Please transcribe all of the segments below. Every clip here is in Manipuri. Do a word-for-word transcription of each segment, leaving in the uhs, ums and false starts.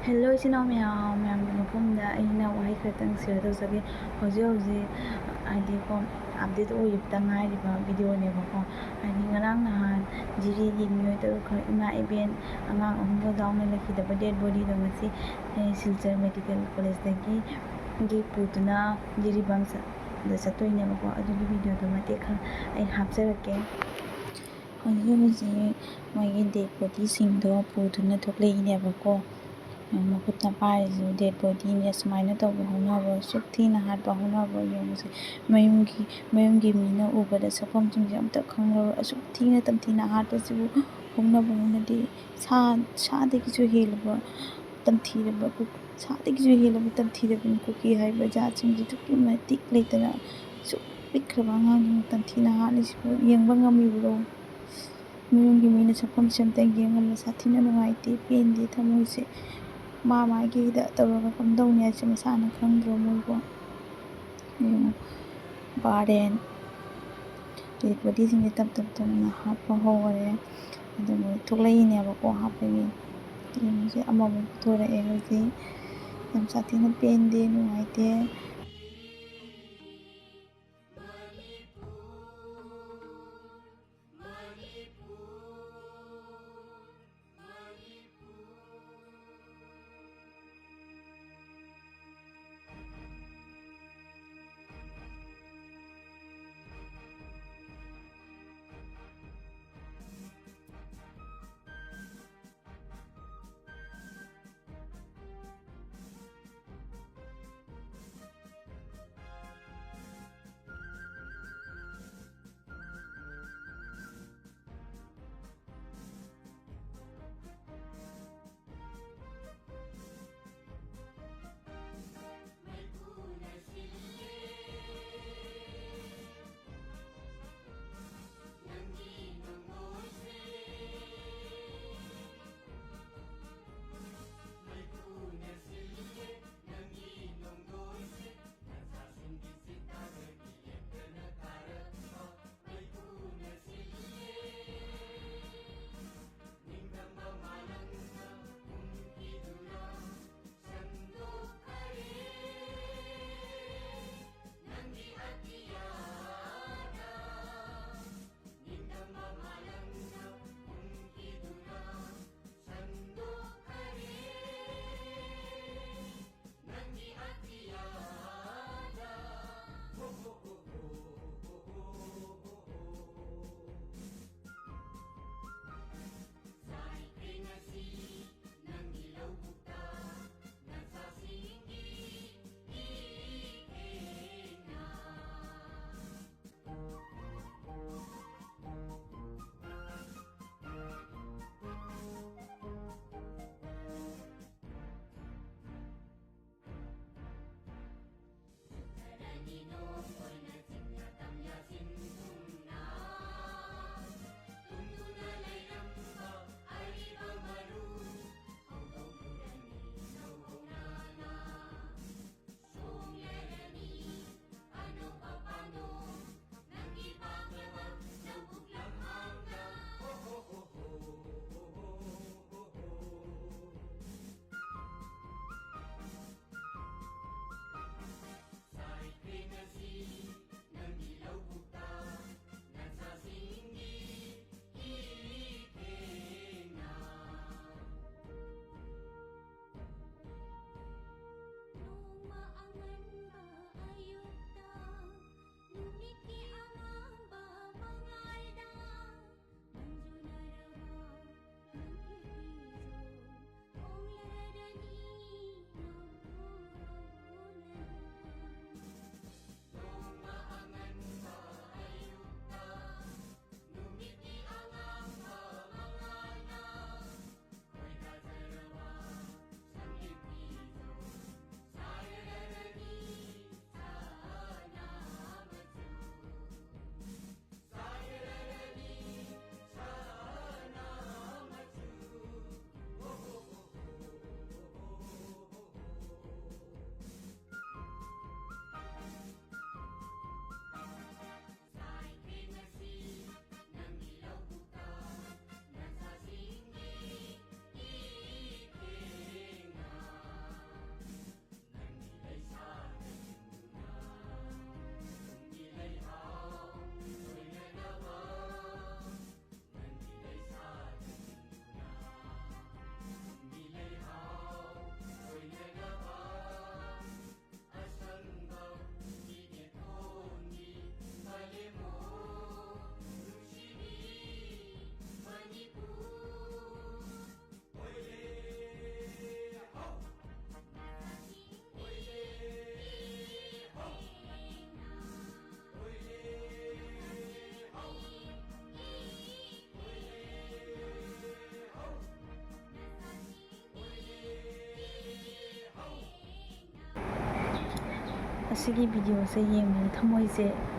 ꯍꯦꯜꯂꯣ ꯏꯆꯤꯟ ꯏꯅꯥꯎ ꯃꯌꯥꯝ, ꯃꯌꯥꯝꯒꯤ ꯃꯐꯝꯗ ꯑꯩꯅ ꯋꯥꯍꯩ ꯈꯔꯇꯪ ꯁꯤꯌꯔ ꯇꯧꯖꯒꯦ꯫ ꯍꯧꯖꯤꯛ ꯍꯧꯖꯤꯛ ꯍꯥꯏꯗꯤꯀꯣ, ꯑꯞꯗꯦꯠ ꯑꯣꯏꯕꯇ ꯉꯥꯏꯔꯤꯕ ꯚꯤꯗꯤꯑꯣꯅꯦꯕꯀꯣ꯫ ꯍꯥꯏꯗꯤ ꯉꯔꯥꯡ ꯅꯍꯥꯟ ꯖꯤꯔꯤꯒꯤ ꯃꯤꯑꯣꯏ ꯇꯔꯨꯛ ꯈꯛ ꯏꯃꯥ ꯏꯕꯦꯟ ꯑꯉꯥꯡ ꯑꯍꯨꯝꯒ ꯌꯥꯎꯅ ꯂꯩꯈꯤꯗꯕ ꯗꯦꯠ ꯕꯣꯗꯤꯗꯣ ꯉꯁꯤ, ꯑꯦ, ꯁꯤꯜꯆꯔ ꯃꯦꯗꯤꯀꯦꯜ ꯀꯣꯂꯦꯖꯇꯒꯤ ꯒꯤ ꯄꯨꯗꯨꯅ ꯖꯤꯔꯤꯕꯥꯝꯗ ꯆꯠꯇꯣꯏꯅꯦꯕꯀꯣ꯫ ꯑꯗꯨꯒꯤ ꯚꯤꯗꯤꯑꯣꯗꯣ ꯃꯇꯦꯛ ꯈꯔ ꯑꯩ ꯍꯥꯞꯆꯔꯛꯀꯦ꯫ ꯍꯧꯖꯤꯛ ꯍꯧꯖꯤꯛ ꯃꯣꯏꯒꯤ ꯗꯦꯠ ꯕꯣꯗꯤꯁꯤꯡꯗꯣ ꯄꯨꯗꯨꯅ ꯊꯣꯛꯂꯛꯏꯅꯦꯕꯀꯣ꯫ ꯃꯈꯨꯠꯅ ꯄꯥꯏꯔꯤꯁꯤ ꯗꯦꯠ ꯕꯣꯗꯤꯅꯦ꯫ ꯁꯨꯃꯥꯏꯅ ꯇꯧꯕ ꯍꯧꯅꯕ, ꯑꯁꯨꯛ ꯊꯤꯅ ꯍꯥꯠꯄ ꯍꯧꯅꯕ ꯌꯦꯡꯉꯨꯁꯦ꯫ ꯃꯌꯨꯝꯒꯤ, ꯃꯌꯨꯝꯒꯤ ꯃꯤꯅ ꯎꯕꯗ ꯁꯛꯐꯝꯁꯤꯡꯁꯦ ꯑꯝꯇ ꯈꯪꯉꯔꯣꯏ꯫ ꯑꯁꯨꯛ ꯊꯤꯅ ꯇꯝꯊꯤꯅ ꯍꯥꯠꯄꯁꯤꯕꯨ ꯍꯧꯅꯕ ꯍꯧꯅꯗꯦ꯫ ꯁꯥ, ꯁꯥꯗꯒꯤꯁꯨ ꯍꯦꯜꯂꯕ ꯇꯝꯊꯤꯔꯕ ꯀꯨ-, ꯁꯥꯗꯒꯤꯁꯨ ꯍꯦꯜꯂꯕ ꯇꯝꯊꯤꯔꯕꯅꯤ꯫ ꯀꯨꯀꯤ ꯍꯥꯏꯕ ꯖꯥꯠꯁꯤꯡꯁꯦ ꯑꯗꯨꯛꯀꯤ ꯃꯇꯤꯛ ꯂꯩꯇꯅ ꯑꯁꯨꯛ ꯄꯤꯛꯈ꯭ꯔꯕ ꯑꯉꯥꯡꯁꯤꯡ ꯇꯝꯊꯤꯅ ꯍꯥꯠꯂꯤꯁꯤꯕꯨ ꯌꯦꯡꯕ ꯉꯝꯃꯤꯕ꯭ꯔꯣ? ꯃꯌꯨꯝꯒꯤ ꯃꯤꯅ ꯁꯛꯐꯝꯁꯦ ꯑꯝꯇ ꯌꯦꯡꯉꯝꯕ ꯁꯥꯊꯤꯅ ꯅꯨꯡꯉꯥꯏꯇꯦ, ꯄꯦꯟꯗꯦ ꯊꯃꯣꯏꯁꯦ꯫ ꯃꯥ ꯃꯥꯒꯤꯗ ꯇꯧꯔꯒ ꯀꯝꯗꯧꯅꯤ ꯍꯥꯏꯁꯦ ꯃꯁꯥꯅ ꯈꯪꯗ꯭ꯔꯣ ꯃꯣꯏꯕꯨ? ꯌꯦꯡꯉꯣ, ꯕꯥꯔꯦꯟ, ꯗꯦꯠ ꯕꯣꯗꯤꯁꯤꯡꯁꯦ ꯇꯞ ꯇꯞ ꯇꯞꯅ ꯍꯥꯞꯄ ꯍꯧꯈꯔꯦ꯫ ꯑꯗꯨ ꯃꯣꯏ ꯊꯣꯛꯂꯛꯏꯅꯦꯕꯀꯣ ꯍꯥꯞꯄꯒꯤ꯫ ꯌꯦꯡꯉꯨꯁꯦ, ꯑꯃꯃꯨꯛ ꯄꯨꯊꯣꯔꯛꯑꯦ ꯍꯧꯖꯤꯛ꯫ ꯌꯥꯝ ꯁꯥꯊꯤꯅ ꯄꯦꯟꯗꯦ, ꯅꯨꯡꯉꯥꯏꯇꯦ꯫ ꯁꯤꯒꯤ ꯚꯤꯗꯤꯑꯣꯁꯦ ꯌꯦꯡꯕꯗ ꯊꯃꯣꯏꯁꯦ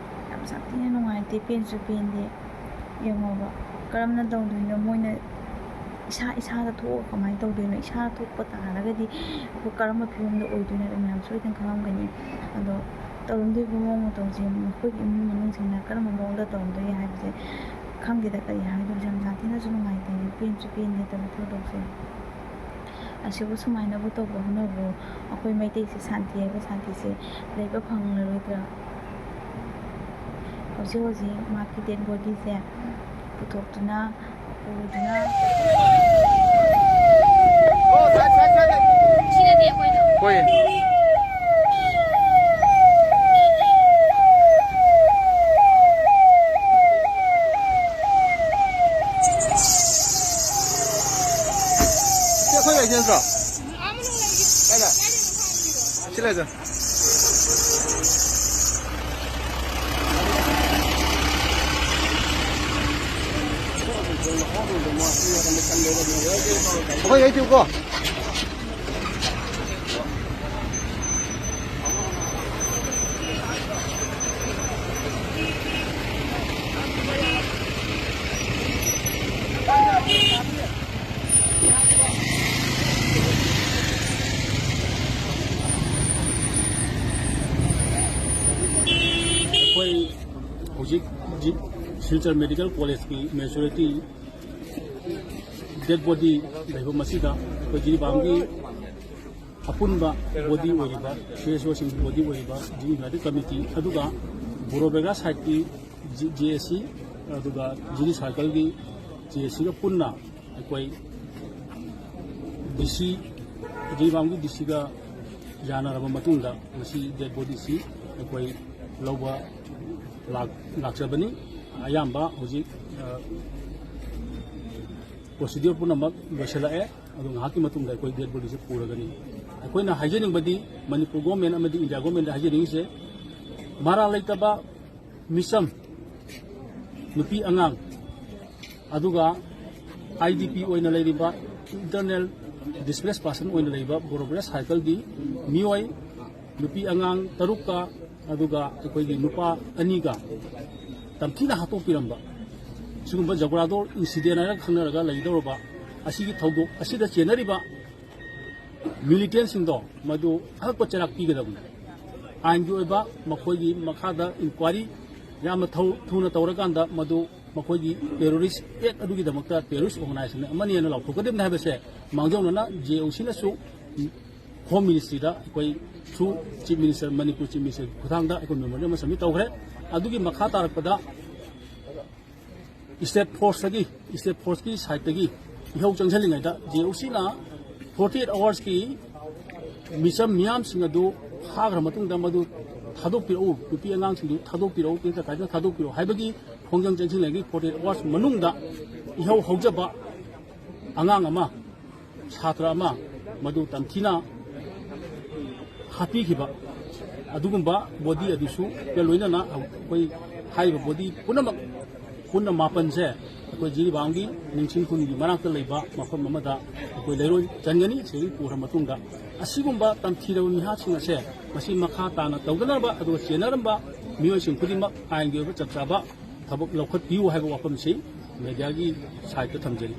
ꯌꯥꯝ ꯁꯥꯊꯤꯅ ꯅꯨꯡꯉꯥꯏꯇꯦ, ꯄꯦꯟꯁꯨ ꯄꯦꯟꯗꯦ꯫ ꯌꯦꯡꯉꯣꯕ, ꯀꯔꯝꯅ ꯇꯧꯗꯣꯏꯅꯣ? ꯃꯣꯏꯅ ꯏꯁꯥ ꯏꯁꯥꯗ ꯊꯣꯛꯑꯒ ꯀꯃꯥꯏꯅ ꯇꯧꯗꯣꯏꯅꯣ? ꯏꯁꯥ ꯊꯣꯛꯄ ꯇꯥꯔꯒꯗꯤ ꯑꯩꯈꯣꯏ ꯀꯔꯝꯕ ꯐꯤꯕꯝꯗ ꯑꯣꯏꯗꯣꯏꯅꯣ? ꯃꯌꯥꯝ ꯁꯣꯏꯗꯅ ꯈꯪꯉꯝꯒꯅꯤ꯫ ꯑꯗꯣ ꯇꯧꯔꯝꯗꯣꯏꯕ ꯃꯑꯣꯡ ꯃꯇꯧꯁꯦ ꯃꯈꯣꯏꯒꯤ ꯏꯃꯨꯡ ꯃꯅꯨꯡꯁꯤꯡꯅ ꯀꯔꯝꯕ ꯃꯑꯣꯡꯗ ꯇꯧꯔꯝꯗꯣꯏꯅꯣ ꯍꯥꯏꯕꯁꯦ ꯈꯪꯗꯦꯗ, ꯀꯔꯤ ꯍꯥꯏꯗꯣꯏꯅꯣ? ꯌꯥꯝ ꯁꯥꯊꯤꯅꯁꯨ ꯅꯨꯡꯉꯥꯏꯇꯦ, ꯄꯦꯟꯁꯨ ꯄꯦꯟꯗꯦ ꯇꯧꯔꯤ ꯊꯧꯗꯣꯛꯁꯦ꯫ ꯑꯁꯤꯕꯨ ꯁꯨꯃꯥꯏꯅꯕꯨ ꯇꯧꯕ ꯍꯧꯅꯕ꯭ꯔꯣ? ꯑꯩꯈꯣꯏ ꯃꯩꯇꯩꯁꯦ ꯁꯥꯟꯇꯤ ꯍꯥꯏꯕ ꯁꯥꯟꯇꯤꯁꯦ ꯂꯩꯕ ꯐꯪꯂꯔꯣꯏꯗ꯭ꯔꯥ? ꯍꯧꯖꯤꯛ ꯍꯧꯖꯤꯛ ꯃꯍꯥꯛꯀꯤ ꯗꯦꯠ ꯕꯣꯗꯤꯁꯦ ꯄꯨꯊꯣꯛꯇꯨꯅ, ꯄꯨꯗꯨꯅ ꯁꯤꯅꯗꯤ ꯑꯩꯈꯣꯏꯅ ꯍꯣꯏ꯫ ꯁꯤ ꯑꯩꯈꯣꯏ ꯂꯩꯁꯦ ꯅꯠꯇ꯭ꯔꯣ? ꯀꯥꯏꯗ? ꯁꯤ ꯂꯩꯁꯦ꯫ ꯑꯩꯈꯣꯏ ꯂꯩꯇꯦꯕꯀꯣ꯫ ꯑꯩꯈꯣꯏ ꯍꯧꯖꯤꯛ ꯖꯤ-, ꯁꯤꯜꯆꯔ ꯃꯦꯗꯤꯀꯦꯜ ꯀꯣꯂꯦꯖꯀꯤ ꯃꯦꯖꯣꯔꯤꯇꯤ ꯗꯦꯗ ꯕꯣꯗꯤ ꯂꯩꯐꯝ ꯑꯁꯤꯗ ꯑꯩꯈꯣꯏ ꯖꯤꯔꯤꯕꯥꯝꯒꯤ ꯑꯄꯨꯟꯕ ꯕꯣꯗꯤ ꯑꯣꯏꯔꯤꯕ, ꯁꯤ ꯑꯦꯁ ꯑꯣꯁꯤꯡꯒꯤ ꯕꯣꯗꯤ ꯑꯣꯏꯔꯤꯕ ꯖꯤ ꯌꯨꯅꯥꯏꯇꯦꯗ ꯀꯃꯤꯇꯤ, ꯑꯗꯨꯒ ꯕꯣꯔꯣꯕꯦꯒꯥ ꯁꯥꯏꯠꯀꯤ ꯖꯤ-, ꯖꯤ ꯑꯦꯁ ꯁꯤ, ꯑꯗꯨꯒ ꯖꯤꯔꯤ ꯁꯥꯔꯀꯜꯒꯤ ꯖꯤ ꯑꯦꯁ ꯁꯤꯒ ꯄꯨꯟꯅ ꯑꯩꯈꯣꯏ ꯗꯤ ꯁꯤ, ꯖꯤꯔꯤꯕꯥꯝꯒꯤ ꯗꯤ ꯁꯤꯒ ꯌꯥꯅꯔꯕ ꯃꯇꯨꯡꯗ ꯉꯁꯤ ꯗꯦꯗ ꯕꯣꯗꯤꯁꯤ ꯑꯩꯈꯣꯏ ꯂꯧꯕ ꯂꯥꯛ-, ꯂꯥꯛꯆꯕꯅꯤ꯫ ꯑꯌꯥꯝꯕ ꯍꯧꯖꯤꯛ, ꯑ, ꯄ꯭ꯔꯣꯁꯤꯗ꯭ꯌꯨꯔ ꯄꯨꯝꯅꯃꯛ ꯂꯣꯏꯁꯤꯜꯂꯛꯑꯦ꯫ ꯑꯗꯨ ꯉꯥꯏꯍꯥꯛꯀꯤ ꯃꯇꯨꯡꯗ ꯑꯩꯈꯣꯏ ꯗꯦꯗ ꯕꯣꯗꯤꯁꯦ ꯄꯨꯔꯒꯅꯤ꯫ ꯑꯩꯈꯣꯏꯅ ꯍꯥꯏꯖꯅꯤꯡꯕꯗꯤ, ꯃꯅꯤꯄꯨꯔ ꯒꯣꯔꯃꯦꯟ ꯑꯃꯗꯤ ꯏꯟꯗꯤꯌꯥ ꯒꯣꯔꯃꯦꯟꯗ ꯍꯥꯏꯖꯅꯤꯡꯉꯤꯁꯦ, ꯃꯔꯥꯜ ꯂꯩꯇꯕ ꯃꯤꯆꯝ, ꯅꯨꯄꯤ ꯑꯉꯥꯡ, ꯑꯗꯨꯒ ꯑꯥꯏ ꯗꯤ ꯄꯤ ꯑꯣꯏꯅ ꯂꯩꯔꯤꯕ, ꯏꯟꯇꯔꯅꯦꯜ ꯗꯤꯁꯄ꯭ꯂꯦꯁ ꯄꯥꯔꯁꯟ ꯑꯣꯏꯅ ꯂꯩꯕ ꯕꯣꯔꯣꯕꯦꯒꯥ ꯁꯥꯔꯀꯜꯒꯤ ꯃꯤꯑꯣꯏ ꯅꯨꯄꯤ ꯑꯉꯥꯡ ꯇꯔꯨꯛꯀ ꯑꯗꯨꯒ ꯑꯩꯈꯣꯏꯒꯤ ꯅꯨꯄꯥ ꯑꯅꯤꯒ ꯇꯝꯊꯤꯅ ꯍꯥꯠꯇꯣꯛꯄꯤꯔꯝꯕ, ꯁꯤꯒꯨꯝꯕ ꯖꯒꯣꯔꯥꯗꯣ ꯏꯟꯁꯤꯗꯦꯟ ꯍꯥꯏꯔꯒ ꯈꯪꯅꯔꯒ ꯂꯩꯒꯗꯧꯔꯕ ꯑꯁꯤꯒꯤ ꯊꯧꯗꯣꯛ ꯑꯁꯤꯗ ꯆꯦꯟꯅꯔꯤꯕ ꯃꯤꯂꯤꯇꯦꯟꯁꯤꯡꯗꯣ ꯃꯗꯨ ꯑꯀꯛꯄ ꯆꯩꯔꯥꯛ ꯄꯤꯒꯗꯕꯅꯤ꯫ ꯑꯥꯏꯟꯒꯤ ꯑꯣꯏꯕ ꯃꯈꯣꯏꯒꯤ ꯃꯈꯥꯗ ꯏꯟꯀ꯭ꯋꯥꯏꯔꯤ ꯌꯥꯝꯅ ꯊꯧ-, ꯊꯨꯅ ꯇꯧꯔꯀꯥꯟꯗ ꯃꯗꯨ ꯃꯈꯣꯏꯒꯤ ꯇꯦꯔꯣꯔꯤꯁ ꯑꯦꯛ ꯑꯗꯨꯒꯤꯗꯃꯛꯇ ꯇꯦꯔꯣꯔꯤꯁ ꯑꯣꯔꯒꯅꯥꯏꯖꯦꯁꯟ ꯑꯃꯅꯤ ꯍꯥꯏꯅ ꯂꯥꯎꯊꯣꯛꯀꯗꯕꯅꯤ ꯍꯥꯏꯕꯁꯦ ꯃꯥꯡꯖꯧꯅꯅ ꯖꯦ ꯑꯣ ꯁꯤꯅꯁꯨ ꯍꯣꯝ ꯃꯤꯅꯤꯁꯇ꯭ꯔꯤꯗ ꯑꯩꯈꯣꯏ through chief minister, Manipur chief ꯃꯤꯅꯤꯁꯇꯔꯒꯤ ꯈꯨꯠꯊꯥꯡꯗ ꯑꯩꯈꯣꯏ ꯃꯦꯃꯣꯔꯦꯟꯗꯝ ꯑꯃ ꯁꯕꯃꯤꯠ ꯇꯧꯈ꯭ꯔꯦ꯫ ꯑꯗꯨꯒꯤ ꯃꯈꯥ ꯇꯥꯔꯛꯄꯗ ꯏꯁꯇꯦꯠ ꯐꯣꯔꯁꯇꯒꯤ, ꯏꯁꯇꯦꯠ ꯐꯣꯔꯁꯀꯤ ꯁꯥꯏꯠꯇꯒꯤ ꯏꯍꯧ ꯆꯪꯁꯤꯜꯂꯤꯉꯩꯗ ꯖꯦ ꯑꯣ ꯁꯤꯅ ꯐꯣꯔꯇꯤ ꯑꯩꯠ ꯑꯋꯥꯔꯁꯀꯤ ꯃꯤꯆꯝ ꯃꯤꯌꯥꯝꯁꯤꯡ ꯑꯗꯨ ꯐꯥꯈ꯭ꯔ ꯃꯇꯨꯡꯗ ꯃꯗꯨ ꯊꯥꯗꯣꯛꯄꯤꯔꯛꯎ, ꯅꯨꯄꯤ ꯑꯉꯥꯡꯁꯤꯡꯗꯨ ꯊꯥꯗꯣꯛꯄꯤꯔꯛꯎ, ꯇꯦꯟꯊ ꯀꯥꯏꯗꯅ ꯊꯥꯗꯣꯛꯄꯤꯔꯛꯎ ꯍꯥꯏꯕꯒꯤ ꯈꯣꯡꯖꯪ ꯆꯪꯁꯤꯜꯂꯤꯉꯩꯒꯤ ꯐꯣꯔꯇꯤ ꯑꯩꯠ ꯑꯋꯥꯔꯁ ꯃꯅꯨꯡꯗ ꯏꯍꯧ ꯍꯧꯖꯕ ꯑꯉꯥꯡ ꯑꯃ, ꯁꯥꯇ꯭ꯔ ꯑꯃ ꯃꯗꯨ ꯇꯝꯊꯤꯅ ꯍꯥꯠꯄꯤꯈꯤꯕ ꯑꯗꯨꯒꯨꯝꯕ ꯕꯣꯗꯤ ꯑꯗꯨꯁꯨ ꯂꯣꯏꯅꯅ ꯑꯩꯈꯣꯏ ꯍꯥꯏꯔꯤꯕ ꯕꯣꯗꯤ ꯄꯨꯝꯅꯃꯛ ꯄꯨꯟꯅ ꯃꯥꯄꯟꯁꯦ ꯑꯩꯈꯣꯏ ꯖꯤꯔꯤꯕꯥꯝꯒꯤ ꯅꯤꯡꯁꯤꯡ ꯈꯨꯟꯒꯤ ꯃꯅꯥꯛꯇ ꯂꯩꯕ ꯃꯐꯝ ꯑꯃꯗ ꯑꯩꯈꯣꯏ ꯂꯩꯔꯣꯏ ꯆꯟꯒꯅꯤ꯫ ꯁꯤꯗꯒꯤ ꯄꯨꯈ꯭ꯔ ꯃꯇꯨꯡꯗ ꯑꯁꯤꯒꯨꯝꯕ ꯇꯝꯊꯤꯔꯕ ꯃꯤꯍꯥꯠꯁꯤꯡ ꯑꯁꯦ ꯃꯁꯤ ꯃꯈꯥ ꯇꯥꯅ ꯇꯧꯗꯅꯕ ꯑꯗꯨꯒ ꯆꯦꯟꯅꯔꯝꯕ ꯃꯤꯑꯣꯏꯁꯤꯡ ꯈꯨꯗꯤꯡꯃꯛ ꯑꯥꯏꯟꯒꯤ ꯑꯣꯏꯕ ꯆꯞ ꯆꯥꯕ ꯊꯕꯛ ꯂꯧꯈꯠꯄꯤꯌꯨ ꯍꯥꯏꯕ ꯋꯥꯐꯝꯁꯤ ꯃꯦꯗꯤꯌꯥꯒꯤ ꯁꯥꯏꯠꯇ ꯊꯝꯖꯔꯤ꯫